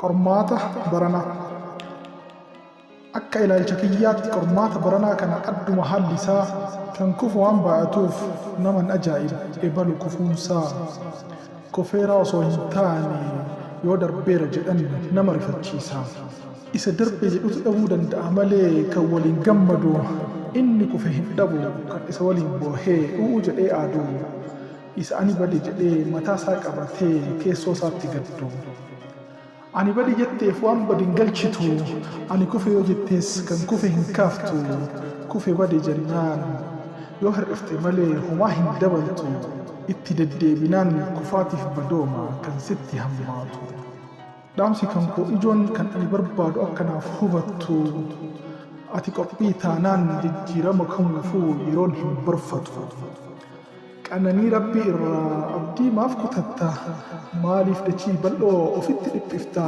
Qormaata baranaa. Akka ilaalcha kiyyaatti qormaata baranaa kana adduma haalli isaa. Kan kufu waan baay'atuuf nama hin ajaa'ibu ebalu kufuunsaa. Kufeeraa osoo hin taane yoo darbeera jedhan nama rifachiisa. Isa darbe jedhutu dhabuu danda'a malee kan waliin gammadu inni kufe hin dhabu kan isa waliin boohee u'u jedhee aadu. Isa ani bade jedhee mataasaa qabatee keessoo isaatti gaddu. Ani bade jetteef waan bade hin galchitu, ani kufe yoo jettees kan kufe hin kaaftu. Kufe bade jennaan yoo hir'ifte malee homaa hin dabaltu. Itti deddeebinaan kufaatiif badooma kan sitti hammaatu. Dhaamsi kan koo ijoon kan ani barbaadu akka naaf hubattu, ati qophii taanaan jijjiirama kamuufuu yeroon hin barfatu. Qananii Rabbii irraa abdii maaf kutatta? Maaliif dachii bal'oo ofitti dhiphifta?